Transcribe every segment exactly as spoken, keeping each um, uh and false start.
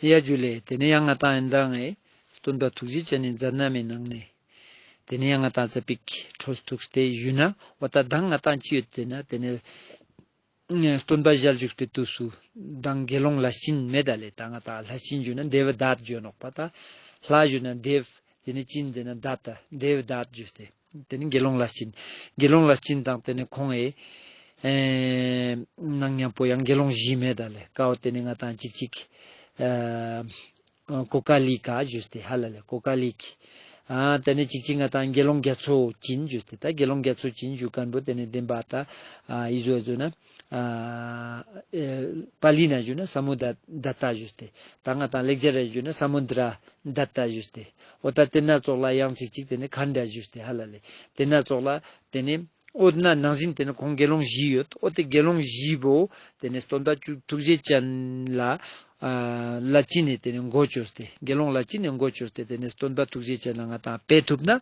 ཡ་ཇུ་ལེ། ཏེ་ནེ་ཡང་ང་ཏང་ཨིན་དང་ངི་སྟོན་པ་ཐུགས་རྗེ་ཅན་ནི་མཛད་རྣམ་མི་ནང་ནེ། ཏེ་ནེ་ཡང་ང་ཏང་ཙ་པིག་འཕྲོ་ཐུགས་ཏེ་ཞུ་ན། འོ་ད་མདང་ང་ཏང་ཅི་ཡོད་ཟེར་ན། ཏེ་ནེ་སྟོན་པ་ཞལ་བཞུགས་པའི་དུས་སུ་མདང་དགེ་སློང་ལྷས་བྱིན་མེད་ད་ལེ། ད་ང་ཏང་ལྷས་བྱིན་ཞུ་ན་དེ་བོ་དད་ཞུ་ནོག་པ། ད་ལྷ་ཞུ་ན་དེ་བོ། ཏེ་ནེ་བྱིན་ཟེར་ན་དད་ད་དེ་བོ་དད་ཞུས་ཏེ། ཏེ་ནེ་དགེ་སློང་ལྷས་བྱིན། དགེ་སློང་ལྷས་བྱིན་དང་ཏེ་ནེ་ཁོང་ངི་ཨེ་ནང་མཉམ་པོ་ཡང་དགེ་སློང་བཞི་མེད་ད་ལེ། ཀ་བོ་ཏེ་ནེ་ང་ཏང་ཅིག་ཅིག་ཨ་ཀོ་ཀ་ལི་ཀ་ཞུས་ཏེ་ཧ་ལ་ལེ། ཀོ་ཀ་ལི་ཀ། ཨ་ཏེ་ནེ་ཅིག་ཅིག་ང་ཏང་དགེ་སློང་རྒྱ་མཚོ་བྱིན་ཞུས་ཏེ། ད་དགེ་སློང་རྒྱ་མཚོ་བྱིན་ཞུ་ཁན་བོ་ཏེ་ནེ་བདེན་པ་ད་ཨ་འི་ཟོ་ཟོ་ན་ཨ་ཨེ་པཱ་ལི་ན་ཞུ་ན་ས་མུ་དྲ་དཏྟ་ཞུས་ཏེ། ད་ང་ཏང་ལེགས་སྦྱར་ར་ཞུ་ན་ས་མུ་དྲ་དཏྟ་ཞུས་ཏེ། འོ་ད་ཏེ་ན་ཙོགས་ལ་ཡང་ཅིག་ཅིག་ཏེ་ནེ་ཁན་དྲ་ཞུས་ཏེ་ཧ་ལ་ལེ། ཏེ་ན་ཙོགས་ལ་ཏེ་ནེ་འོ་ན་ནང་བཞིན་ཏེ་ནེ་ཁོང་དགེ་སློང་བཞི་ཡོད། འོ་ཏེ་དགེ་སློང་བཞི་བོ་ཏེ་ནེ་སྟོན་པ་ཐུགས་རྗེ་ཅན་ལ་ཨ་ལྷས་བྱིན་ནི་ཏེ་ནེ་མགོ་ཅོས་ཏེ། དགེ་སློང་ལྷས་བྱིན་ནི་མགོ་ཅོས་ཏེ་ཏེ་ནེ་སྟོན་པ་ཐུགས་རྗེ་ཅན་ལ་ང་ཏང་ཕེ་ཐུབ་ན།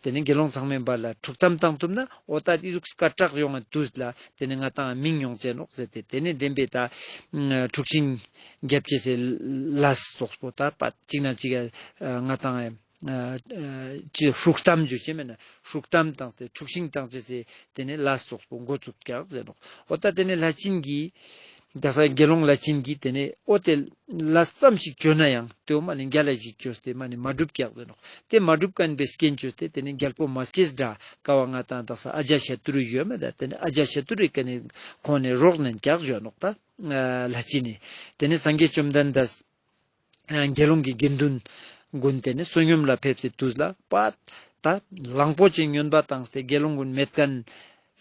ཏེ་ནེ་དགེ་སློང་ཚང་མའི་བར་ལ་འཁྲུག་གཏམ་བཏང་ཐུབ་ན། འོ་ད་འི་ཟུག་སྐད་གྲགས་ཡོང་ངི་དུས་ལ་ཏེ་ནེ་ང་ཏང་མིང་ཡོང་ཅེས་ནོག་ཟེར་ཏེ། ཏེ་ནེ་བདེན་པའི་ད་འཁྲུག་ཤིང་རྒྱབ་ཅེས་སི་ལས་ཙོགས་པོ་ད་པ་ཅིག་ན་ཅིག་ཨ་ང་ཏང་ཨ་ཅི་འཁྲུག་གཏམ་ཞུ་ཅེས་མེད་ན་འཁྲུག་གཏམ་བཏང་སྟེ་འཁྲུག་ཤིང་བཏང་ཅེས་སི་ཏེ་ནེ་ལས་ཙོགས་པོ་མགོ་བཙུགས་ཀྱག་ཟེར་ནོག། འོ་ད་ཏེ་ནེ་ལྷས་བྱིན་གྱིས་ད་ས་དགེ་སློང་ལྷས་བྱིན་གྱིས་ཏེ་ནེ་འོ་ཏེ་ལས་ཙམ་ཞིག་ཅོ་ན་ཡང་ཏེ་བོ་མ་ནེ་རྒྱལ་ལ་ཞིག་ཅོས་ཏེ་མ་ནེ་མ་འགྲུབ་ཀྱག་ཟེར་ནོག། ཏེ་མ་འགྲུབ་ཁན་བོའི་རྐྱེན་ཅོས་ཏེ་ཏེ་ནེ་རྒྱལ་པོ་མ་སྐྱེས་དགྲ་ཀ་བོ་ང་ཏང་ད་ས་ཨ་ཇ་ཤ་ཏུ་རུ་ཡོད་མེད་ད། ཏེ་ནེ་ཨ་ཇ་ཤ་ཏུ་རུའི་ཀ་ནེ་ཁོང་ནེ་རོགས་ནན་ཀྱག་ཞུ་ནོག་ད། ཨ་ལྷས་བྱིན་ནི་ཏེ་ནེ་སངས་རྒྱས་བཅོམ་ལྡན་འདས་དགེ་སློང་གི་དགེ་འདུན་གུན་ཏེ་ནེ་བསོད་སྙོམས་ལ་ཕེབས་སི་དུས་ལ་པ་ད་གླང་པོ་ཆེ་སྨྱོན་པ་བཏང་སྟེ་དགེ་སློང་གུན་མེད་ཁན་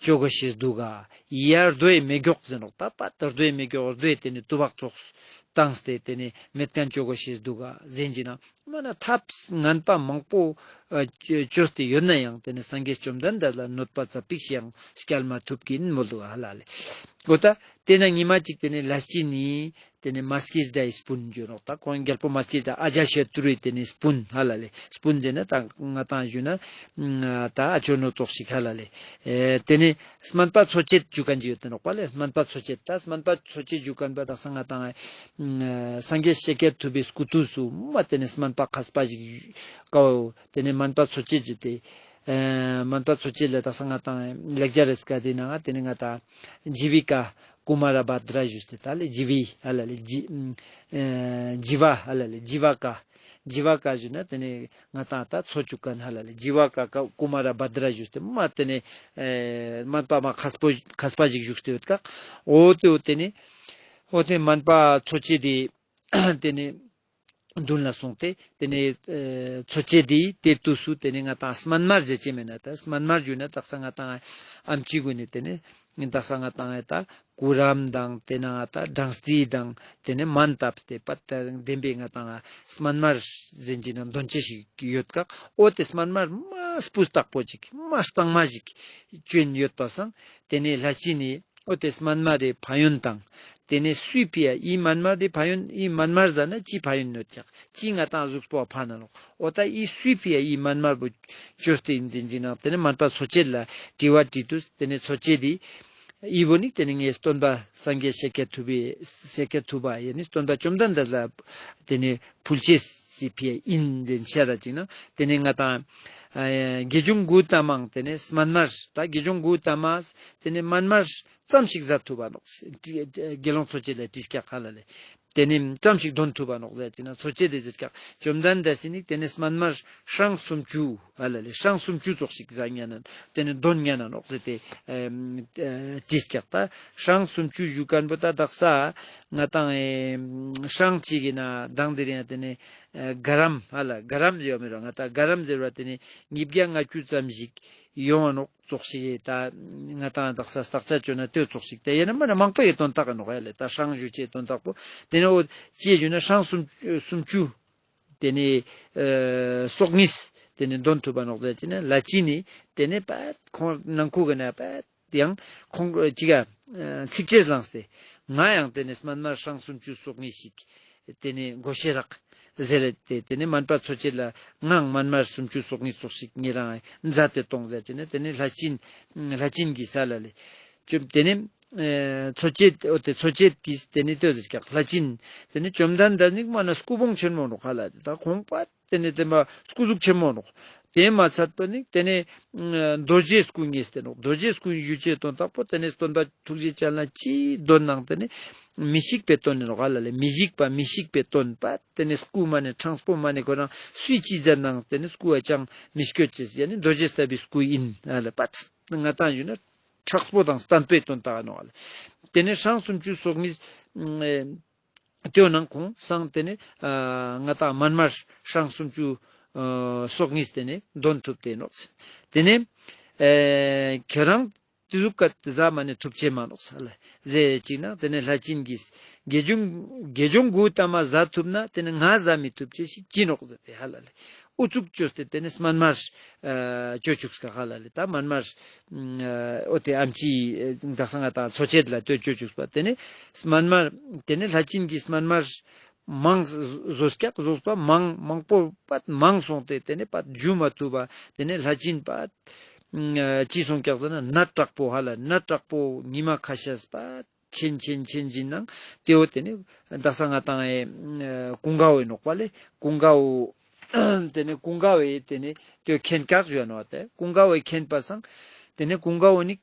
ཅོ་གོ་ཤེས་དུག་ག། ཡ་རྡོའི་མེ་སྒྱོགས་ཟེར་ནོག། ད་པ་ད་རྡོའི་མེ་སྒྱོགས་རྡོའི་ཏེ་ནེ་ཏུ་བག་ཙོགས་བཏང་སྟེ་ཏེ་ནེ་མེད་ཁན་ཅོ་གོ་ཤེས་དུག་ག་ཟེར་ཅིག་ན། མ་ན་ཐབས་ངན་པ་མང་པོ་ཨ་ཅོ་ཅོས་ཏེ་ཡོད་ན་ཡང་ཏེ་ནེ་སངས་རྒྱས་བཅོམ་ལྡན་འདས་ལ་གནོད་པ་ཙ་པིག་ཞིག་ཡང་སྐྱལ་མ་ཐུབ་ཀིན་མོལ་དུག་ཧ་ལ་ལེ། འོ་ད་ཏེ་ན་ཉི་མ་ཅིག་ཏེ་ནེ་ལྷས་བྱིན་ནི་ཏེ་ནེ་མ་སྐྱེས་དགྲའི་སྤུན་ཞུ་ནོག། ད་ཁོང་རྒྱལ་པོ་མ་སྐྱེས་དགྲ་ཨ་ཇ་ཤ་ཏུ་རུའི་ཏེ་ནེ་སྤུན་ཧ་ལ་ལེ། སྤུན་ཟེར་ན་ད་ང་ཏང་ཞུ་ན་ད་ཨ་ཅོ་ནོ་ཙོགས་ཤིག་ཧ་ལ་ལེ། ཨེ་ཏེ་ནེ་སྨན་པ་འཚོ་བྱེད་ཞུ་ཁན་ཅིག་ཡོད་ཏེ་ནོག་པ་ལེ། སྨན་པ་འཚོ་བྱེད། ད་སྨན་པ་འཚོ་བྱེད་ཞུ་ཁན་པ་དག་ས་ང་ཏང་ཨ་སངས་རྒྱས་ཤཱཀྱ་ཐུབ་པའི་སྐུ་དུས་སུ་མ་ཏེ་ནེ་སྨན་པ་མཁས་པ་ཞིག་ཀ་བོ་ཏེ་ནེ་སྨན་པ་འཚོ་བྱེད་ཞུ་སྟེ། ཨེ་སྨན་པ་འཚོ་བྱེད་ལ་དག་ས་ང་ཏང་ལེགས་སྦྱར་རི་སྐད་དེ་ནང་ཏེ་ནེ་ང་ཏང་ཇི་བི་ཀ་ཀུ་མ་ར་བྷ་དྲ་ཞུས་ཏེ་ད་ལེ་ཇི་བི་ཧ་ལ་ལེ་ཇི་ཨེ་ཇི་བ་ཧ་ལ་ལེ་ཇི་བ་ཀ་ཇི་བ་ཀ་ཞུ་ན་ཏེ་ནེ་ང་ཏང་ད་འཚོ་བཅུག་ཁན་ཧ་ལ་ལེ་ཇི་བ་ཀ་ཀ་ཀུ་མ་ར་བྷ་དྲ་ཞུས་ཏེ་མ་ཏེ་ནེ་ཨེ་སྨན་པ་མ་མཁས་པོ་མཁས་པ་ཞིག་བཞུགས་ཏེ་ཡོད་ཀ། འོ་ཏེ་འོ་ཏེ་ནེ་འོ་ཏེ་སྨན་པ་འཚོ་བྱེད་དི་ཏེ་ནེ་དུན་ལ་སོང་སྟེ་ཏེ་ནེ་ཨེ་འཚོ་བྱེད་དི་ཏེ་དུས་སུ་ཏེ་ནེ་ང་ཏང་སྨན་མར་ཟེར་ཅེས་མེད་ན་ད་སྨན་མར་ཞུ་ན་དག་ས་ང་ཏང་ཨམ་ཆི་གུན་ནི་ཏེ་ནེ་དག་ས་ང་ཏང་ཨེ་ད་གུ་རམ་དང་ཏེ་ནེ་ད་སྦྲང་རྩི་དང་ཏེ་ནེ་སྨན་བཏབ་སྟེ་པ་ད་བདེན་པའི་ང་ཏང་སྨན་མར་ཟེར་ཅིག་ན་དོན་ཅེས་ཤིག་ཡོད་ཀ། འོ་ཏེ་སྨན་མར་མ་སྤུས་དག་པོ་ཅིག་མ་གཙང་མ་ཞིག་ཅོ་ཨིན་ཡོད་པ་སང་ཏེ་ནེ་ལྷས་བྱིན་ནི་འོ་ཏེ་སྨན་མར་རི་ཕན་ཡོན་དང་ཏེ་ནེ་སུའི་ཕི་ཡ་འི་སྨན་མར་རི་ཕན་ཡོན་འི་སྨན་མར་ཟ་ན་ཅི་ཕན་ཡོན་ཡོད་ཀྱག་ཅི་ང་ཏང་གཟུགས་པོ་ཕན་ན་ནོག། འོ་ད་འི་སུའི་ཕི་ཡ་འི་སྨན་མར་བོ་ཅོས་ཏེ་ཨིན་ཟེར་ཅིག་ན་ཏེ་ནེ་སྨན་པ་འཚོ་བྱེད་ལ་དྲི་བ་དྲིས་དུས་ཏེ་ནེ་འཚོ་བྱེད་དི་འི་བོ་ནི་ཏེ་ནེ་ངའི་སྟོན་པ་སངས་རྒྱས་ཤཱཀྱ་ཐུབ་པའི་ཤཱཀྱ་ཐུབ་པ་ཡ་ནི་སྟོན་པ་བཅོམ་ལྡན་འདས་ལ་ཏེ་ནེ་ཕུལ་ཅེས་སི་ཕི་ཡ་ཨིན་ཟེར་ཅིག་ན་ཏེ་ནེ་ང་ཏང་ཨ་དགེ་སྦྱོང་གཽ་ཏ་མའང་ཏེ་ནེ་སྨན་མར་ད་དགེ་སྦྱོང་གཽ་ཏ་མ་ཏེ་ནེ་སྨན་མར་ཙམ་ཞིག་ཟ་ཐུབ་པ་ནོག། དགེ་སློང་འཚོ་བྱེད་ལ་དྲིས་ཀྱག་ཧ་ལ་ལེ། ཏེ་ནེ་ཙམ་ཞིག་དོན་ཐུབ་པ་ནོག་ཟེར་ཅིག་ན་འཚོ་བྱེད་དི་ཟེར་ཀྱག། བཅོམ་ལྡན་འདས་སི་ནི་ཏེ་ནེ་སྨན་མར་ཧྲང་སུམ་ཅུ་ཧ་ལ་ལེ་ཧྲང་སུམ་ཅུ་ཙོགས་ཤིག་ཟ་ཉན་ན་ཏེ་ནེ་དོན་ཉན་ན་ནོག་ཟེར་ཏེ་ཨེ་དྲིས་ཀྱག། ད་ཧྲང་སུམ་ཅུ་ཞུ་ཁན་བོ་ད་དག་ས་ང་ཏང་ཨེ་ཧྲང་ཅིག་གི་ན་དང་དེ་རིང་ཏེ་ནེ་ཨེ་ག་རམ་ཧ་ལ་ག་རམ་ཟེར་བ་མི་རུང་ང་ཏང་ག་རམ་ཟེར་བ་ཏེ་ནེ་ཉིས་བརྒྱ་ལྔ་བཅུ་ཙམ་ཞིག་ཡོང་ང་ནོག་ཙོགས་ཤིག་ད་ང་ཏང་དག་ས་བརྟག་དཔྱད་ཅོ་ན་ཏེ་ཙོགས་ཤིག་ད་ཡང་ན་མ་ན་མང་པོའི་དོན་དག་གི་ནོག་ཡ་ལེ། ད་ཧྲང་ཞུ་ཅེས་དོན་དག་པོ་ཏེ་ནེ་འོ་ཅི་ཞུ་ན་ཧྲང་སུམ་སུམ་ཅུ་ཏེ་ནེ་ཨེ་སོ་གཉིས་ཏེ་ནེ་དོན་ཐུབ་པ་ནོག་ཟེར་ཅིག་ན་ལྷས་བྱིན་ནི་ཏེ་ནེ་པད་ཁོང་ནང་ཁུག་གི་ན་པད་ཡང་ཁོང་ཅིག་ག་ཚིགས་བཅད་བླངས་ཏེ་ང་ཡང་ཏེ་ནེ་སྨན་མར་ཧྲང་སུམ་ཅུ་སོ་གཉིས་ཤིག་ཏེ་ནེ་དགོས་ཤེས་རག་ཟེར་ཏེ་ཏེ་ནེ་སྨན་པ་འཚོ་བྱེད་ལ་ངའང་སྨན་མར་སུམ་ཅུ་སོ་གཉིས་ཙོགས་ཤིག་ཉེ་རང་མཛད་དེ་གཏོང་ཟེར་ཅིག་ན་ཏེ་ནེ་ལྷས་བྱིན་ལྷས་བྱིན་གྱི་ས་ལ་ལེ་ཅུབ་ཏེ་ནེ་ ཨེ་འཚོ་བྱེད་འོ་ཏེ་འཚོ་བྱེད་ཀྱི་ཏེ་ནེ་ལྟོས་ཀྱག་ལྷས་བྱིན། ཏེ་ནེ་བཅོམ་ལྡན་འདས་ནི་མ་ན་སྐུ་བོང་ཆེན་མོ་ནོག་ཧ་ལ་ལེ། ད་ཁོང་པ་ཏེ་ནེ་ཏེ་མ་སྐུ་གཟུགས་ཆེན་མོ་ནོག། ཏེ་མ་ཚད་པ་ནི་ཏེ་ནེ་རྡོ་རྗེའི་སྐུ་བརྙེས་ཏེ་ནོག། རྡོ་རྗེའི་སྐུ་ཡུལ་ཅན་དོན་དག་པོ་ཏེ་ནེ་སྟོན་པ་ཐུགས་རྗེ་ཅན་ལ་ཅི་འདོན་ནང་ཏེ་ནེ་མི་ཤིགས་པའི་དོན་ནི་ནོག་ཧ་ལ་ལེ། མི་ཤིགས་པ་མི་ཤིགས་པའི་དོན་པ་ཏེ་ནེ་སྐུ་མ་ནེ་ཁྲང་སྤོ་མ་ནེ་ཁོ་རང་སུའི་ཅི་ཟེར་ནང་ཏེ་ནེ་སྐུ་བ་ཅང་མི་སྐྱོད་ཅེས་ཡ་ནི་རྡོ་རྗེ་ལྟ་བུའི་སྐུ་ཡིན་ཧ་ལ་ལེ། པ་ང་ཏང་ཞུ་ན་མཁྲེགས་པོ་དང་བརྟན་པོའི་དོན་དག་ནོག་ལེ། ཏེ་ནེ་ཧྲང་སུམ་ཅུ་སོ་གཉིས་ཨེ་ཏེའོ་ནང་ཁོང་སང་ཏེ་ནེ་ཨ་ང་ཏང་མན་མར་ཧྲང་སུམ་ཅུ་ཨ་སོ་གཉིས་ཏེ་ནེ་འདོན་ཐུབ་སྟེ་ནོག། ཏེ་ནེ་ཨེ་ཁྱོད་རང་ཏེ་ཟུག་ག་ཏེ་ཟ་མ་ནེ་ཐུབ་ཅེས་མ་ནོག་ས་ལེ། ཟེར་ཅིག་ན་ཏེ་ནེ་ལྷས་བྱིན་གྱིས་དགེ་སྦྱོང་དགེ་སྦྱོང་དགུ་ལྟ་མ་ཟ་ཐུབ་ན་ཏེ་ནེ་ང་ཟ་མི་ཐུབ་ཅེས་ཤིག་ཅི་ནོག་ཟེར་ཏེ་ཧ་ལ་ལེ། ཨུ་ཚུགས་ཅོས་ཏེ་ཏེ་ནེ་སྨན་མར་ཨ་ཅོ་ཅུག་སྐ་ཧ་ལ་ལེ། ད་སྨན་མར་ཨ་འོ་ཏེ་ཨམ་ཆི་ཨེ་དག་ས་ང་ཏང་འཚོ་བྱེད་ལ་ལྟོས་ཅོ་ཅུག་པ། ཏེ་ནེ་སྨན་མར་ཏེ་ནེ་ལྷས་བྱིན་གྱིས་སྨན་མར་མང་ཟོས་ཀྱག་ཟོས་པ་མང་མང་པོ་པ་མང་སོང་སྟེ་ཏེ་ནེ་པ་འཇུ་མ་ཐུབ་པ་ཏེ་ནེ་ལྷས་བྱིན་པ་ཨ་ཅི་སོང་ཀྱག་ཟེར་ན་ནད་དྲག་པོ་ཧ་ལ་ནད་དྲག་པོ་ཉི་མ་ཁ་ཤས་པ་ཆེན་ཆེན་ཆེན་ཅིག་ནང་ཏེའོ་ཏེ་ནེ་དག་ས་ང་ཏང་ཨེ་ཀུན་དགའ་བོའི་ནོག་པ་ལེ། ཀུན་དགའ་བོ་ཏེ་ནེ་ཀུན་དགའ་བོའི་ཏེ་ནེ་ཏེའོ་མཁྱེན་ཀྱག་ཞུ་ནོག་ཏེ། ཀུན་དགའ་བོའི་མཁྱེན་པ་སང་ཏེ་ནེ་ཀུན་དགའ་བོ་ནི་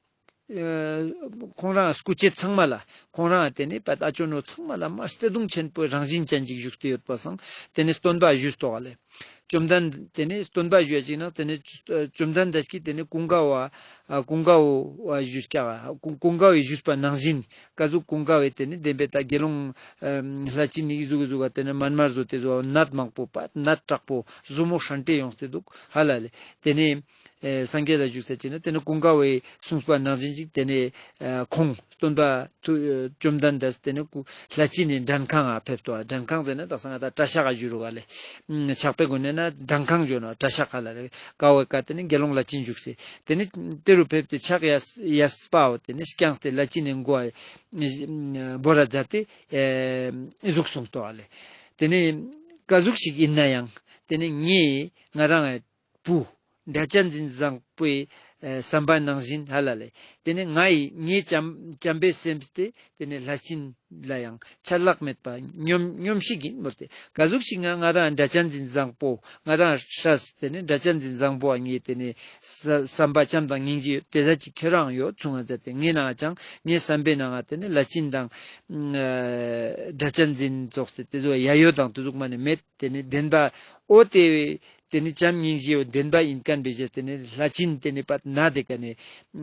ཨེ་ཁོང་རང་སྐུ་མཆེད་ཚང་མ་ལ་ཁོང་རང་ཏེ་ནེ་པ་ད་ཅོ་ནོ་ཚང་མ་ལ་མ་བརྩེ་གདུང་ཆེན་པོའི་རང་བཞིན་ཅན་ཅིག་བཞུགས་ཏེ་ཡོད་པ་སང་ཏེ་ནེ་སྟོན་པ་ཞུས་ཏོག་ལེ། བཅོམ་ལྡན་ཏེ་ནེ་སྟོན་པ་ཞུ་ཡ་ཅིག་ན་ཏེ་ནེ་བཅོམ་ལྡན་འདས་ཀྱིས་ཏེ་ནེ་ཀུན་དགའ་བོ་ཨ་ཀུན་དགའ་བོ་བ་ཞུས་ཀྱག། ཀུན་ཀུན་དགའ་བོའི་ཞུས་པ་ནང་བཞིན་ཀ་ཟུག་ཀུན་དགའ་བོའི་ཏེ་ནེ་བདེན་པའི་ད་དགེ་སློང་ཨ་ལྷས་བྱིན་ནི་ཟུག་ཟུག་ག་ཏེ་ནེ་མན་མར་ཟོས་ཏེ་ཟོ་ནད་མང་པོ་པ་ནད་དྲག་པོ་ཟུར་མོ་ཧྲན་ཏེ་ཡོངས་ཏེ་འདུག་ཧ་ལ་ལེ། ཏེ་ནེ་ཨེ་སངས་རྒྱས་ལ་བཞུགས་ས་ཅིག་ན་ཏེ་ནེ་ཀུན་དགའ་བོའི་གསུངས་པ་ནང་བཞིན་ཅིག་ཏེ་ནེ་ཨ་ཁོང་སྟོན་པ་ཐུ་ཨ་བཅོམ་ལྡན་འདས་ཏེ་ནེ་ཀུ་ལྷས་བྱིན་ནི་འགྲན་ཁང་ང་ཕེབས་ཏོ། འགྲན་ཁང་ཟེར་ན་དག་ས་ང་ཏང་གྲྭ་ཤག་ག་ཞུ་རུ་ག་ལེ། ཕྱག་དཔེ་གོ་ནེ་ན་འགྲན་ཁང་ཞུ་ནོག་གྲྭ་ཤག་ག་ལ་ལེ། ཀ་བོའི་ཀ་ཏེ་ནེ་དགེ་སློང་ལྷས་བྱིན་བཞུགས་སེ་ཏེ་ནེ་ཏེ་རུ་ཕེབས་ཏེ་ཕྱག་གཡས་གཡས་པའོ་ཏེ་ནེ་བརྐྱངས་ཏེ་ལྷས་བྱིན་ནི་མགོ་ཨ་བོར་ར་མཛད་དེ་ཨེ་ཟུག་གསུངས་ཏོ་ཨ་ལེ། ཏེ་ནེ་ཀ་ཟུག་ཞིག་ཡིན་ན་ཡང་ཏེ་ནེ་ངས་ང་རང་བུ་འདྲ་བྱེད་འཛིན་བཟང་པོའི་ཨེ་བསམ་པ་ནང་བཞིན་ཧ་ལ་ལེ། ཏེ་ནེ་ང་ཡི་ངའི་བྱམས་བྱམས་པའི་སེམས་ཏེ་ཏེ་ནེ་ལྷས་བྱིན་ལ་ཡང་ཆད་ལྷག་མེད་པ་སྙོམས་སྙོམས་ཤིག་ཡིན་མོལ་ཏེ། ཀ་ཟུག་ཞིག་ང་ང་རང་འདྲ་བྱེད་འཛིན་བཟང་པོ་ང་རང་སྲས་ཏེ་ནེ་འདྲ་བྱེད་འཛིན་བཟང་པོ་བ་ངའི་ཏེ་ནེ་ས་བསམ་པ་བྱམས་དང་སྙིང་རྗེ་ཡོད་ཏེ་ཟ་ཅིག་ཁྱོད་རང་ཡོད་ཚུང་ང་ཟ་ཏེ་ངའི་ནང་ཅང་ངའི་བསམ་པའི་ནང་ང་ཏེ་ནེ་ལྷས་བྱིན་དང་ཨ་འདྲ་བྱེད་འཛིན་ཙོགས་ཏེ་ཏེ་ཟོ་ཡ་ཡོ་དང་ཏེ་ཟུག་མ་ནེ་མེད། ཏེ་ནེ་བདེན་པ་འོ་ཏེ་ཏེ་ནེ་བྱམས་སྙིང་རྗེའི་བདེན་པ་ཡིན་མཁན་བེ་ཅེས་ཏེ་ནེ་ལྷས་བྱིན་ཏེ་ནེ་པ་ན་ཏེ་ཀ་ནེ་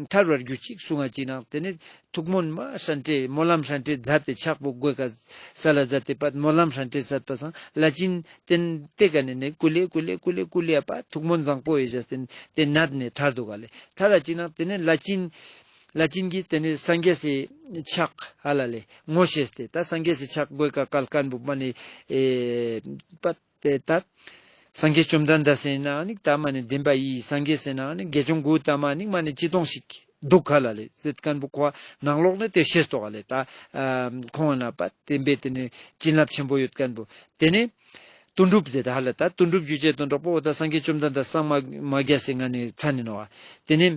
ཐར་བར་གྱུར་ཅིག་གསུང་ང་ཅིག་ནང་ཏེ་ནེ་ཐུགས་སྨོན་མ་ཧྲན་ཏེ་སྨོན་ལམ་ཧྲན་ཏེ་མཛད་དེ་ཕྱག་པོ་གོས་ཀ་ས་ལ་མཛད་དེ་པ་སྨོན་ལམ་ཧྲན་ཏེ་མཛད་པ་སང་ལྷས་བྱིན་ཏེ་ཏེ་ཀ་ནེ་ནེ་ཀུ་ལེ་ཀུ་ལེ་ཀུ་ལེ་ཀུ་ལེ་པ་ཐུགས་སྨོན་བཟང་པོ་ཡེ་ཅེས་ཏེ་ཏེ་ནད་ནེ་ཐར་འདུག་ག་ལེ། ཐར་ར་ཅིག་ནང་ཏེ་ནེ་ལྷས་བྱིན་ལྷས་བྱིན་གྱིས་ཏེ་ནེ་སངས་རྒྱས་སི་ཕྱག་ཧ་ལ་ལེ་ངོ་ཤེས་ཏེ་ད་སངས་རྒྱས་སི་ཕྱག་གོས་ཀ་བཀལ་མཁན་བོ་མ་ནེ་ཨེ་པ་ཏེ་ད་སངས་རྒྱས་བཅོམ་ལྡན་འདས་སི་ནང་ནི་ད་མ་ནེ་བདེན་པ་ཡི་སངས་རྒྱས་སི་ནང་ནི་དགེ་སྦྱོང་དགུ་ད་མ་ནི་མ་ནེ་ཅི་དོང་ཞིག་འདུག་ཧ་ལ་ལེ་ཟེར་མཁན་བོ་ཁོ་ནང་ལོགས་ནེ་ཏེ་ཤེས་ཏོག་ཧ་ལེ། ད་ཨ་ཁོང་ན་པ་བདེན་པའི་ཏེ་ནེ་བྱིན་རླབས་ཆེན་པོ་ཡོད་མཁན་བོ་ཏེ་ནེ་དོན་གྲུབ་ཟེར་ད་ཧ་ལ་ད་དོན་གྲུབ་ཞུ་ཅེས་དོན་གྲུབ་པོ་ད་སངས་རྒྱས་བཅོམ་ལྡན་འདས་སངས་མ་མ་རྒྱས་སི་ང་ནི་མཚན་ནི་ནོག་ཨ། ཏེ་ནེ་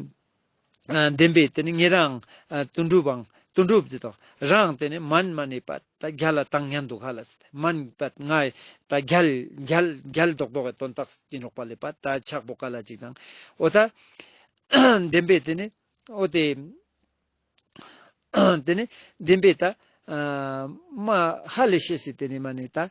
ཨ་བདེན་པའི་ཏེ་ནེ་ཉེ་རང་ཨ་དོན་གྲུབ་བང་དོན་གྲུབ་ཟེར་ཏོ་རང་ཏེ་ནེ་མན་མ་ནེ་པ་ད་རྒྱལ་ལ་བཏང་ཉན་འདུག་ཧ་ལ་ཟེར་ཏེ་མན་པ་ང་ད་རྒྱལ་རྒྱལ་རྒྱལ་རྡོག་རྡོག་གི་དོན་དག་ཡིན་ནོག་པ་ལེ་པ་ད་ཕྱག་པོ་ཀ་ལ་ཅིག་དང་འོ་ད་བདེན་པའི་ཏེ་ནེ་འོ་ཏེ་ཏེ་ནེ་བདེན་པའི་ད་ཨ་མ་ཧ་ལས་ཤེས་སི་ཏེ་ནེ་མ་ནེ་ད་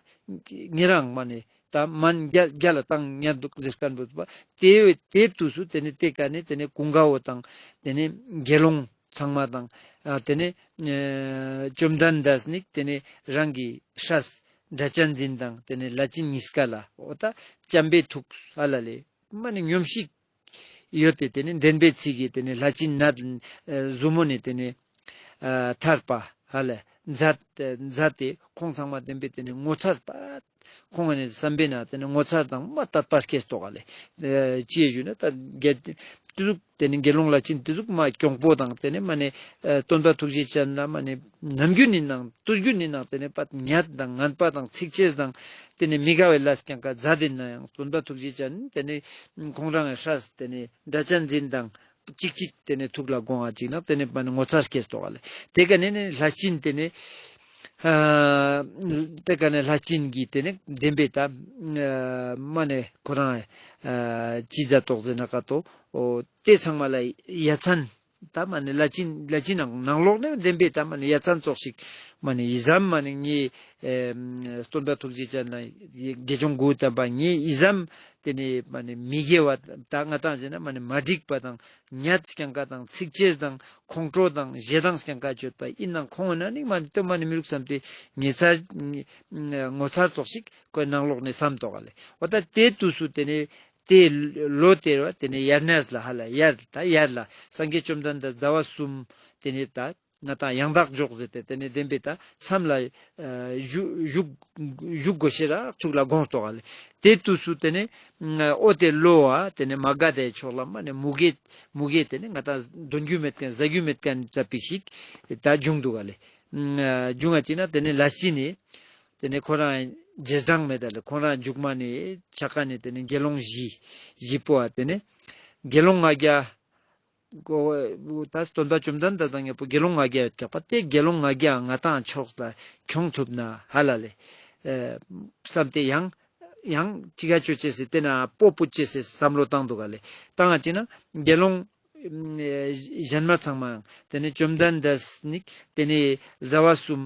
ཉེ་རང་མ་ནེ་ད་མན་རྒྱལ་རྒྱལ་ལ་བཏང་ཉན་འདུག་ཟེར་མཁན་བོ་པ་ཏེ་ཏེ་དུས་སུ་ཏེ་ནེ་ཏེ་ཀ་ནེ་ཏེ་ནེ་ཀུན་དགའ་བོ་དང་ཏེ་ནེ་དགེ་སློང་ཚང་མ་དང་ཨ་ཏེ་ནེ་ཨ་བཅོམ་ལྡན་འདས་ནི་ཏེ་ནེ་རང་གི་སྲས་སྒྲ་གཅན་འཛིན་དང་ཏེ་ནེ་ལྷས་བྱིན་གཉིས་ཀ་ལ་འོ་ད་བྱམས་པའི་ཐུགས་ཧ་ལ་ལེ་མ་ནེ་སྙོམས་ཤིག་ཡོད་དེ་ཏེ་ནེ་བདེན་པའི་ཚིག་གིས་ཏེ་ནེ་ལྷས་བྱིན་ནད་ཟུར་མོ་ནེ་ཏེ་ནེ་ཨ་ཐར་པ་ཧ་ལ་མཛད་མཛད་དེ་ཁོང་ཚང་མ་བདེན་པའི་ཏེ་ནེ་ངོ་མཚར་པ་ཁོང་ནི་བསམ་པའི་ནང་ཏེ་ནེ་ངོ་མཚར་དང་མ་དད་པ་སྐྱེས་ཏོག་ག་ལེ། ཨ་ཅི་ཞུ་ན་ད་དགེ་ཏེ་ཟུག་ཏེ་ནེ་དགེ་སློང་ལྷས་བྱིན་ཏེ་ཟུག་མ་གྱོང་པོ་དང་ཏེ་ནེ་མ་ནེ་ཨ་སྟོན་པ་ཐུགས་རྗེ་ཅན་ལ་མ་ནེ་ནམ་རྒྱུན་ནི་ནང་དུས་རྒྱུན་ནི་ནང་ཏེ་ནེ་པ་ཉེས་དང་ངན་པ་དང་ཚིག་ཅེས་དང་ཏེ་ནེ་མི་དགའ་བའི་ལས་ཀྱང་ཀ་མཛད་དེ་ན་ཡང་སྟོན་པ་ཐུགས་རྗེ་ཅན་ཏེ་ནེ་ཁོང་རང་གི་སྲས་ཏེ་ནེ་སྒྲ་གཅན་འཛིན་དང་ ཅིག་ཅིག་ཏེ་ནེ་ཐུགས་ལ་དགོངས་ཨ་ཅིག་ན་ཏེ་ནེ་མ་ནེ་ངོ་མཚར་སྐྱེས་ཏོག་ག་ལེ། ཏེ་ཀ་ནེ་ནི་ལྷས་བྱིན་ཏེ་ནེ་ཨ་ཏེ་ཀ་ནེ་ལྷས་བྱིན་གྱིས་ཏེ་ནེ་བདེན་པའི་ད་ཨ་མ་ནེ་ཁོ་རང་ཨ་ཅི་མཛད་ཏོག་ཟེར་ན་ཀ་ཏོ་འོ་ཏེ་ཚང་མ་ལ་ཡ་མཚན་ད་མ་ནེ་ལྷས་བྱིན་ལྷས་བྱིན་ནང་ནང་ལོགས་ནེ་བདེན་པའི་ད་མ་ནེ་ཡ་མཚན་ཙོགས་ཤིག་མ་ནེ་ཡི་ཟམ་མ་ནེ་ངའི་ཨེ་སྟོན་པ་ཐུགས་རྗེ་ཅན་ལ་དགེ་སྦྱོང་གུ་ཏམ་པ་ངའི་ཡི་ཟམ་ཏེ་ནེ་མ་ནེ་མི་དགེ་བ་ད་ང་ཏང་ཟེར་ན་མ་ནེ་མ་འགྲིག་པ་དང་ཉེས་རྐྱང་ཀ་དང་ཚིག་ཅེས་དང་ཁོང་ཁྲོ་དང་ཞེ་སྡང་རྐྱང་ཀ་བཅོས་པ་ཡིན་ནང་ཁོང་ན་ནི་མ་ནེ་ཏོ་མ་ནེ་མི་རུག་བསམ་སྟེ་ངེ་ཚར་ངོ་མཚར་ཙོགས་ཤིག་ཁོའི་ནང་ལོགས་ནེ་བསམ་ཏོག་ག་ལེ། འོ་ད་ཏེ་དུས་སུ་ཏེ་ནེ་ཏེ་ལོ་ཏེ་རུ་ཏེ་ནེ་དབྱར་གནས་ལ་ཧ་ལ་དབྱར་ད་དབྱར་ལ་སངས་རྒྱས་བཅོམ་ལྡན་འདས་ཟླ་བ་གསུམ་ཏེ་ནེ་ད་ང་ཏང་ཡང་དག་འཇོག་ཟེར་ཏེ་ཏེ་ནེ་བདེན་པའི་ད་མཚམས་ལ་ཨ་བཞུགས་བཞུགས་བཞུགས་དགོས་ཤེས་ར་ཐུགས་ལ་དགོངས་ཏོག་ག་ལེ། ཏེ་དུས་སུ་ཏེ་ནེ་ཨ་འོ་ཏེ་ལོ་བ་ཏེ་ནེ་མ་ག་དྷའི་ཕྱོགས་ལ་མ་ནེ་མུ་གེ་མུ་གེ་ཏེ་ནེ་ང་ཏང་འདོན་རྒྱུ་མེད་མཁན་ཟ་རྒྱུ་མེད་མཁན་ཙ་པིག་ཞིག་ད་བྱུང་འདུག་ག་ལེ། ཨ་བྱུང་ང་ཅིག་ན་ཏེ་ནེ་ལྷས་བྱིན་ནི་ཏེ་ནེ་ཁོ་རང་རྗེས་འབྲང་མེད་ད་ལེ། ཁོ་རང་མཇུག་མ་ནེ་ཆ་ཀ་ནེ་ཏེ་ནེ་དགེ་སློང་བཞི་བཞི་པོ་ཨ་ཏེ་ནེ་དགེ་སློང་ལྔ་བརྒྱ་གོ་ད་སྟོན་པ་བཅོམ་ལྡན་འདས་དང་མཉམ་པོ་དགེ་སློང་ལྔ་བརྒྱ་ཡོད་ཀྱག་པ་ཏེ་དགེ་སློང་ལྔ་བརྒྱ་ང་ཏང་ཕྱོགས་ལ་ཁྱོང་ཐུབ་ན་ཧ་ལ་ལེ། ཨེ་བསམ་སྟེ་ཡང་ཡང་ཅི་ག་ཅོ་ཅེས་སི་ཏེ་ན་སྤོ་བུད་ཅེས་སི་བསམ་བློ་བཏང་འདུག་ག་ལེ། བཏང་ང་ཅིག་ན་དགེ་སློང་ཨེ་གཞན་མ་ཚང་མ་ཡང་ཏེ་ནེ་བཅོམ་ལྡན་འདས་ནི་ཏེ་ནེ་ཟླ་བ་གསུམ་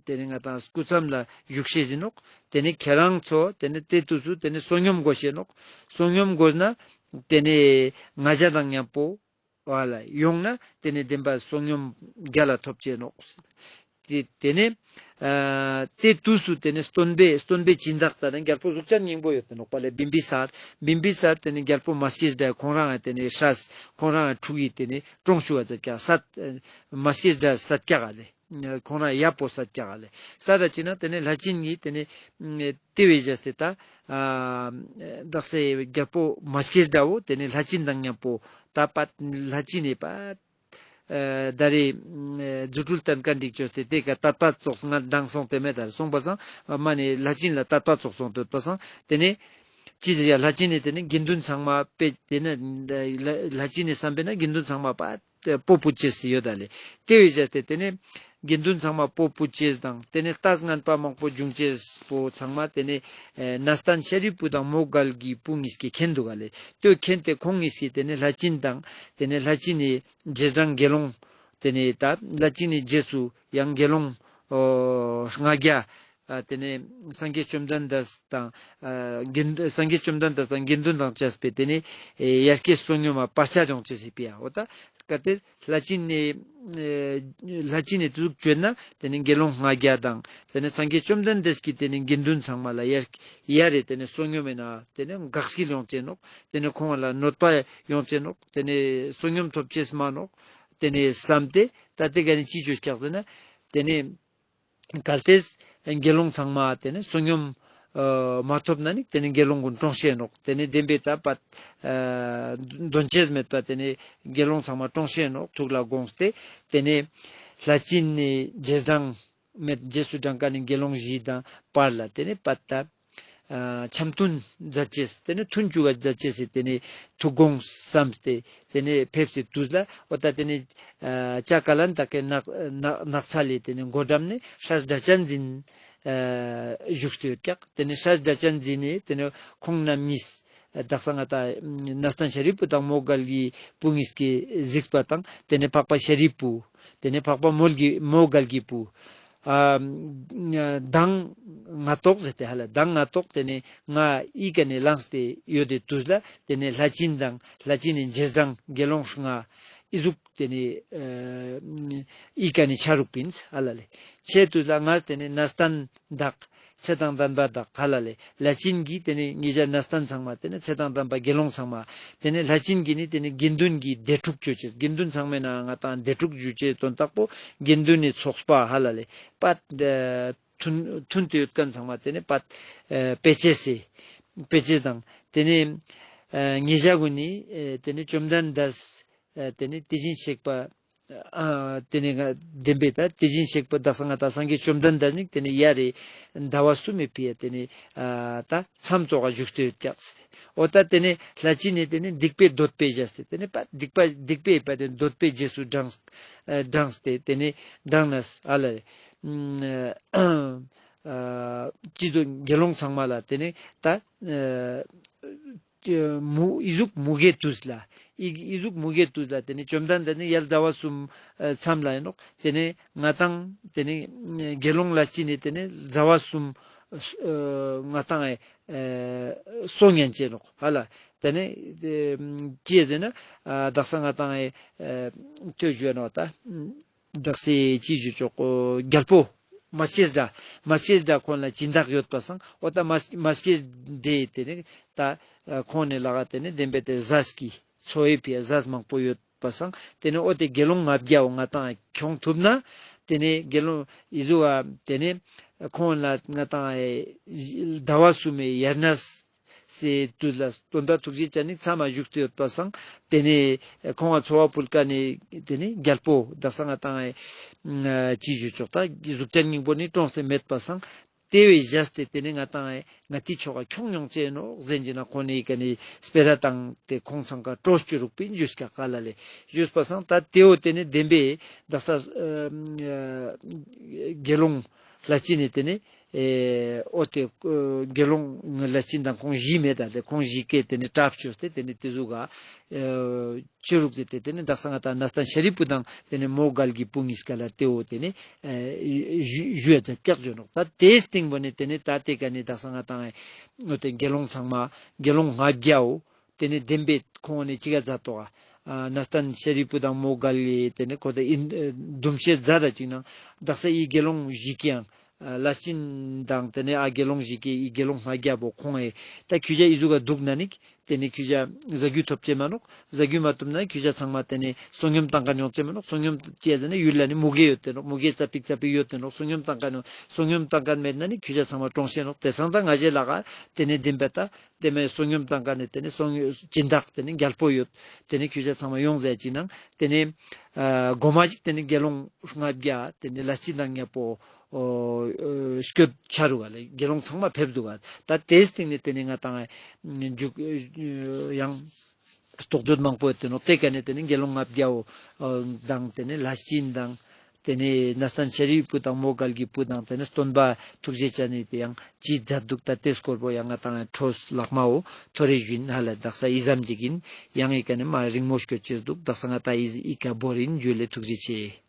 ཏེ་ནེ་ང་ཏང་སྐུ་མཚམས་ལ་བཞུགས་ཤེས་ཨིན་ནོག། ཏེ་ནེ་ཁྱེད་རང་ཚོ་ཏེ་ནེ་ཏེ་དུས་སུ་ཏེ་ནེ་བསོད་སྙོམས་དགོས་ཤེས་ནོག། བསོད་སྙོམས་དགོས་ན་ཏེ་ནེ་ང་ཞ་དང་མཉམ་པོ་བ་ལ་ཡོང་ན་ཏེ་ནེ་བདེན་པ་བསོད་སྙོམས་རྒྱལ་ལ་ཐོབ་ཅེས་ནོག། ཏེ་ཏེ་ནེ་ཨ་ཏེ་དུས་སུ་ཏེ་ནེ་སྟོན་པའི་སྟོན་པའི་སྦྱིན་བདག་ད་ནི་རྒྱལ་པོ་གཟུགས་ཅན་སྙིང་པོ་ཡོད་དེ་ནོག་པ་ལེ། བིམ་བི་སར་བིམ་བི་སར་ཏེ་ནེ་རྒྱལ་པོ་མ་སྐྱེས་དགྲ་ཁོང་རང་ཏེ་ནེ་སྲས་ཁོང་རང་ཕྲུ་གུ་ཏེ་ནེ་གྲོངས་ཤུ་བ་ཛད་ཀྱག་སད་མ་སྐྱེས་དགྲ་སད་ཀྱག་ག་ལེ། ཁོང་རང་ཡབ་པོ་སད་ཀྱག་ག་ལེ། སད་ད་ཅིག་ན་ཏེ་ནེ་ལྷས་བྱིན་གྱིས་ཏེ་ནེ་ཏེ་བས་བྱས་ཏེ་ད་ཨ་དག་ས་རྒྱལ་པོ་མ་སྐྱེས་དགྲ་བོ་ཏེ་ནེ་ལྷས་བྱིན་དང་མཉམ་པོ་ད་པ་ལྷས་བྱིན་ནི་པ་ཨ་ད་རེ་ཨ་རྫུ་འཕྲུལ་སྟན་ཀ་འགྲིག་ཅོས་ཏེ་ཏེ་ཀ་དད་པ་ཙོགས་ང་མདང་སོང་སྟེ་མེད་ད་སོང་པ་སང་མ་ནེ་ལྷས་བྱིན་ལ་དད་པ་ཙོགས་སོང་སྟེ་ཡོད་པ་སང་ཏེ་ནེ་ཅི་ཟེར་ཡ་ལྷས་བྱིན་ནི་ཏེ་ནེ་དགེ་འདུན་ཚང་མ་པེ་ཏེ་ནེ་ལྷས་བྱིན་ནི་བསམ་པས་ན་དགེ་འདུན་ཚང་མ་པ་སྤོ་བུད་ཅེས་སི་ཡོད་ད་ལེ། ཏེ་བས་བྱས་ཏེ་ཏེ་ནེ་དགེ་འདུན་ཚང་མ་སྤོ་བུད་ཅེས་དང་ཏེ་ནེ་ལྟས་ངན་པ་མང་པོ་བྱུང་ཅེས་པོ་ཚང་མ་ཏེ་ནེ་ཨེ་གནས་བརྟན་ཤཱ་རིའི་བུ་དང་མོའུ་འགལ་གྱི་བུ་གཉིས་ཀྱིས་མཁྱེན་འདུག་ག་ལེ། ཏེ་མཁྱེན་ཏེ་ཁོང་གཉིས་ཀྱིས་ཏེ་ནེ་ལྷས་བྱིན་དང་ཏེ་ནེ་ལྷས་བྱིན་ནི་རྗེས་འབྲང་དགེ་སློང་ཏེ་ནེ་ད་ལྷས་བྱིན་ནི་རྗེས་སུ་ཡང་དགེ་སློང་ཨོ་ལྔ་བརྒྱ་ཨ་ཏེ་ནེ་སངས་རྒྱས་བཅོམ་ལྡན་འདས་དང་ཨ་དགེ་འདུན་སངས་རྒྱས་བཅོམ་ལྡན་འདས་དང་དགེ་འདུན་དང་བཅས་པའི་ཏེ་ནེ་ཨེ་ཡར་སྐྱེས་བསོད་སྙོམས་མ་བར་ཆད་ཡོང་ཅེས་སི་ཕི་ཡ་འོ་ད་གལ་ཏེ་ལྷས་བྱིན་ནི་ཨེ་ལྷས་བྱིན་ནི་དུག་བཅོས་ན་ཏེ་ནེ་དགེ་སློང་ལྔ་བརྒྱ་དང་ཏེ་ནེ་སངས་རྒྱས་བཅོམ་ལྡན་འདས་ཀྱིས་ཏེ་ནེ་དགེ་འདུན་ཚང་མ་ལ་ཡར་ཡར་རེ་ཏེ་ནེ་བསོད་སྙོམས་མེད་ན་ཏེ་ནེ་འགག་སྐྱིལ་ཡོང་ཅེས་ནོག། ཏེ་ནེ་ཁོང་ལ་གནོད་པ་ཡོང་ཅེས་ནོག། ཏེ་ནེ་བསོད་སྙོམས་ཐོབ་ཅེས་མ་ནོག། ཏེ་ནེ་བསམ་སྟེ་ད་ཏེ་ག་ནེ་ཅི་བཅོས་ཀྱག་ཟེར་ན་ཏེ་ནེ་གལ་ཏེ་དགེ་སློང་ཚང་མ་ཏེ་ནེ་བསོད་སྙོམས་ཨ་མ་ཐོབ་ན་ནི་ཏེ་ནེ་དགེ་སློང་གུན་གྲོངས་ཤེས་ནོག། ཏེ་ནེ་བདེན་པའི་ད་པ་ཨ་འདོན་ཅེས་མེད་པ་ཏེ་ནེ་དགེ་སློང་ཚང་མ་གྲོངས་ཤེས་ནོག་ཐུགས་ལ་དགོངས་ཏེ་ཏེ་ནེ་ལྷས་བྱིན་ནི་རྗེས་འབྲང་མེད་རྗེས་སུ་འབྲང་ཀ་ནེ་དགེ་སློང་བཞི་དང་བར་ལ་ཏེ་ནེ་པ་ད་ཨ་འཆམ་མཐུན་མཛད་ཅེས་ཏེ་ནེ་མཐུན་འཇུག་ག་མཛད་ཅེས་སི་ཏེ་ནེ་ཐུགས་དགོངས་བསམས་ཏེ་ཏེ་ནེ་ཕེབས་སི་དུས་ལ་འོ་ད་ཏེ་ནེ་ཨ་བྱ་ཀ་ལན་ད་ཀའི་ནགས་ནགས་ཚལ་ལི་ཏེ་ནེ་སྒོ་འགྲམ་ནེ་སྲས་སྒྲ་གཅན་འཛིན་ཨ་བཞུགས་ཏེ་ཡོད་ཀྱག། ཏེ་ནེ་སྲས་སྒྲ་གཅན་འཛིན་ནི་ཏེ་ནེ་ཁོང་རྣམ་གཉིས་ཨ་དག་ས་ང་ཏང་གནས་བརྟན་ཤཱ་རིའི་བུ་དང་མོའུ་འགལ་གྱི་བུ་གཉིས་ཀྱིས་གཟིགས་པ་དང་ཏེ་ནེ་འཕགས་པ་ཤཱ་རིའི་བུ་ཏེ་ནེ་འཕགས་པ་མོའུ་འགལ་གྱི་མོའུ་འགལ་གྱི་བུ་ཨ་མདང་ང་ཏོག་ཟེར་ཏེ་ཧ་ལ་མདང་ང་ཏོག་ཏེ་ནེ་ང་ཨི་ཀ་ནེ་ལངས་ཏེ་ཡོད་དེ་དུས་ལ་ཏེ་ནེ་ལྷས་བྱིན་དང་ལྷས་བྱིན་ནི་རྗེས་འབྲང་དགེ་སློང་ལྔ་ཨི་ཟུག་ཏེ་ནེ་ཨ་ཨི་ཀ་ནེ་ཆ་རུག་པིན་ཧ་ལ་ལེ། ཆེ་དུས་ལ་ང་ཏེ་ནེ་གནས་བརྟན་དག་ཚེ་དང་ལྡན་པ་དག་ཧ་ལ་ལེ། ལྷས་བྱིན་གྱིས་ཏེ་ནེ་ངེད་ཅག་གནས་བརྟན་ཚང་མ་ཏེ་ནེ་ཚེ་དང་ལྡན་པ་དགེ་སློང་ཚང་མ་ཏེ་ནེ་ལྷས་བྱིན་གྱིས་ནི་ཏེ་ནེ་དགེ་འདུན་གྱི་སྡེ་དྲུག་བཅོ་ཅེས་དགེ་འདུན་ཚང་མའི་ནང་ང་ཏང་སྡེ་དྲུག་བཅོ་ཅེས་དོན་དག་པོ་དགེ་འདུན་ནི་ཚོགས་པ་ཧ་ལ་ལེ་པ་མཐུན་མཐུན་དུ་ཡོད་མཁན་ཚང་མ་ཏེ་ནེ་པ་ཨ་སྤེལ་ཅེས་སི་སྤེལ་ཅེས་དང་ཏེ་ནེ་ཨ་ངེད་ཅག་གུན་ནི་ཨ་ཏེ་ནེ་བཅོམ་ལྡན་འདས་ཨ་ཏེ་ནེ་དེ་བཞིན་གཤེགས་པ་ ཨ་ཏེ་ནེ་ང་བདེན་པའི་ད་དེ་བཞིན་གཤེགས་པ་དག་ས་ང་ཏང་སངས་རྒྱས་བཅོམ་ལྡན་འདས་ནི་ཏེ་ནེ་ཡ་རེ་ཟླ་བ་གསུམ་མི་ཕི་ཡ་ཏེ་ནེ་ཨ་ད་མཚམས་ཙོགས་ཀ་བཞུགས་ཏེ་ཡོད་ཀྱག་ཟེར། འོ་ད་ཏེ་ནེ་ལྷས་བྱིན་ནི་ཏེ་ནེ་སྡིག་པའི་འདོད་པས་བཞག་སྟེ་ཏེ་ནེ་པ་སྡིག་པ་སྡིག་པའི་པ་ཏེ་འདོད་པའི་རྗེས་སུ་འབྲངས་ཨ་འབྲངས་ཏེ་ཏེ་ནེ་འབྲངས་ནས་ཨ་ལ་རེ། ཨ་ཅི་དུ་དགེ་སློང་ཚང་མ་ལ་ཏེ་ནེ་ད་ཨ་མུ་ཨི་ཟུག་མུ་གེ་དུས་ལ་ཨི་ཨི་ཟུག་མུ་གེ་དུས་ལ་ཏེ་ནེ་བཅོམ་ལྡན་འདས་ནི་ཡར་ཟླ་བ་གསུམ་ཨ་མཚམས་ལ་ཨིན་ནོག། ཏེ་ནེ་ང་ཏང་ཏེ་ནེ་དགེ་སློང་ལྷས་བྱིན་ནི་ཏེ་ནེ་ཟླ་བ་གསུམ་ཨ་ང་ཏང་ཨེ་སོ་ཉན་ཅེ་ནོག་ཧ་ལ། ཏེ་ནེ་ཨེ་ཅི་ཟེར་ན་ཨ་དག་ས་ང་ཏང་ཨེ་ཨེ་ཐོས་ཞུ་ནོག་ད། དག་ས་ཅི་ཞུ་ཆོག་གོ་རྒྱལ་པོ་མ་སྐྱེས་དགྲ། མ་སྐྱེས་དགྲ་ཁོང་ལ་སྦྱིན་བདག་ཡོད་པ་སང་འོ་ད་མ་མ་སྐྱེས་དགྲའི་ཏེ་ནེ་ད་ཁོང་ནེ་ལ་ག་ཏེ་ནེ་བདེན་པའི་ཏེ་ཟས་ཀྱི་འཚོ་བའི་ཕི་ཡ་ཟས་མང་པོ་ཡོད་པ་སང་ཏེ་ནེ་འོ་ཏེ་དགེ་སློང་ལྔ་བརྒྱ་བོ་ང་ཏང་ཁྱོང་ཐུབ་ན་ཏེ་ནེ་དགེ་སློང་ཨི་ཟུག་ག་ཏེ་ནེ་ཁོང་ལ་ང་ཏང་ཟླ་བ་གསུམ་མི་ཡར་ན་སི་དུས་ལ་སྟོན་པ་ཐུགས་རྗེ་ཅན་ནི་མཚམས་མ་བཞུགས་ཏེ་ཡོད་པ་སང་ཏེ་ནེ་ཁོང་ང་འཚོ་བ་ཕུལ་ཀ་ནེ་ཏེ་ནེ་རྒྱལ་པོ་དག་ས་ང་ཏང་ཨེ་ཅི་ཞུ་ཆོག་ད་གཟུགས་ཅན་སྙིང་པོ་ནི་གྲོངས་ཏེ་མེད་པ་སང་ཏེ་བས་བཞག་སྟེ་ཏེ་ནེ་ང་ཏང་ཨེ་ང་ཏི་ཆོ་ག་ཁྱོང་མྱོང་ཅེ་ནོག་ཟེར་ན་ཁོང་ནི་ཀ་ནེ་སྤེ་ར་བཏང་སྟེ་ཁོང་ཚང་ཀ་སྤྲོ་བཅུ་རུག་པིན་ཞུས་ཀ་ཀ་ལ་ལེ་ཞུས་པ་སང་ད་ཏེ་བོ་ཏེ་ནེ་བདེན་པའི་དག་ས་ཨ་དགེ་སློང་ལྷས་བྱིན་ནི་ཏེ་ནེ་ཨེ་འོ་ཏེ་ཨ་དགེ་སློང་ལྷས་བྱིན་དང་ཁོང་བཞི་མེད་ད་ལེ་ཁོང་བཞི་ཀའི་ཏེ་ནེ་གྲབས་བཅོས་ཏེ་ཏེ་ནེ་ཏེ་ཟུག་ག་ཨེ་ཅི་རུག་ཟེར་ཏེ་ཏེ་ནེ་དག་ས་ང་ཏང་ན་སྟན་ཤ་རི་པུ་དང་ཏེ་ནེ་མོའུ་འགལ་གྱི་བུ་གཉིས་ཀ་ལ་ཏེ་བོ་ཏེ་ནེ་ཨེ་ཞུ་ཞུ་ཡ་ཛད་ཀྱག་ཞུ་ནོག། ད་ཏེའི་སྟེང་བོ་ནེ་ཏེ་ནེ་ད་ཏེ་ཀ་ནེ་དག་ས་ང་ཏང་ཨེ་འོ་ཏེ་དགེ་སློང་ཚང་མ་དགེ་སློང་ལྔ་བརྒྱ་བོ་ཏེ་ནེ་བདེན་པའི་ཁོང་ནེ་ཅི་ག་ཛད་དོ་ག་ཨ་ན་སྟན་ཤ་རི་པུ་དང་མོའུ་འགལ་གྱི་ཏེ་ནེ་ཁོ་ད་ཨིན་ཨེ་འདུམ་བཤད་ཛད་ད་ཅིག་ནང་དག་ས་ཨི་དགེ་སློང་བཞི་ཀའང་ཨ་ལྷས་བྱིན་དང་ཏེ་ནེ་ཨ་དགེ་སློང་བཞི་ཀའི་ཨི་དགེ་སློང་ལྔ་བརྒྱ་བོ་ཁོང་ཨེ་ད་ཁྱོ་ཞ་ཨི་ཟུག་ག་དུག་ན་ནི་ཏེ་ནེ་ཁྱོ་ཞ་ཟ་རྒྱུ་ཐོབ་ཅེ་མ་ནོག། ཟ་རྒྱུ་མ་ཐོབ་ན་ཁྱོ་ཞ་ཚང་མ་ཏེ་ནེ་བསོད་སྙོམས་བཏང་ཁན་ཡོང་ཅེ་མ་ནོག། བསོད་སྙོམས་ཅི་ཟེར་ན་ཡུལ་ལ་ནི་མུ་གེ་ཡོད་དེ་ནོག། མུ་གེ་ཙ་པིག་ཙ་པིག་ཡོད་དེ་ནོག། བསོད་སྙོམས་བཏང་ཁན་བསོད་སྙོམས་བཏང་ཁན་མེད་ན་ནི་ཁྱོ་ཞ་ཚང་མ་གྲོངས་ཤེས་ནོག། ཏེ་སང་ད་ང་ཞའི་ལ་ག་ཏེ་ནེ་བདེན་པའི་ད་ཏེ་མེ་བསོད་སྙོམས་བཏང་ཁན་ནི་ཏེ་ནེ་བསོད་སྙོམས་སྦྱིན་བདག་ཏེ་ནེ་རྒྱལ་པོ་ཡོད། ཏེ་ནེ་ཁྱོ་ཞ་ཚང་མ་ཡོང་ཟེར་ཅིག་ནང་ཏེ་ནེ་ཨ་གོ་མ་ཅིག་ཏེ་ནེ་དགེ་སློང་ལྔ་བརྒྱ་ཏེ་ནེ་ལྷས་བྱིན་དང་ཉམ་པོ་ཨོ་ཨོ་སྐྱོད་ཆ་རུག་ག་ལེ་དགེ་སློང་ཚང་མ་ཕེབས་དུག་ག། ད་ཏེའི་སྟེང་ནེ་ཏེ་ནེ་ང་ཏང་མཇུག་ཡང་རྟོགས་བརྗོད་མང་པོ་ཡོད་དེ་ནོག། ཏེ་ཀ་ནེ་ཏེ་ནེ་དགེ་སློང་ལྔ་བརྒྱ་བོ་དང་ཏེ་ནེ་ལྷས་བྱིན་དང་ཏེ་ནེ་ན་སྟན་ཤ་རི་པུ་དང་མོའུ་འགལ་གྱི་བུ་དང་ཏེ་ནེ་སྟོན་པ་ཐུགས་རྗེ་ཅན་ནི་ཏེ་ཡང་ཅི་ཛད་དུག། ད་ཏེ་སྐོར་པོ་ཡང་ང་ཏང་ཕྲོས་ལག་མ་བོ་ཐོ་རེ་ཞུ་ཨིན། ཧ་ལ་དག་ས་ཨི་ཙམ་ཅིག་ཨིན། ཡང་ཨི་ཀ་ནེ་མ་རིང་མོ་སྐྱོད་ཅེས་དུག། དག་ས་ང་ཏང་ཨི་ཨི་ཀ་བོར་ཨིན། ཇུ་ལེ། ཐུགས་རྗེ་ཆེ།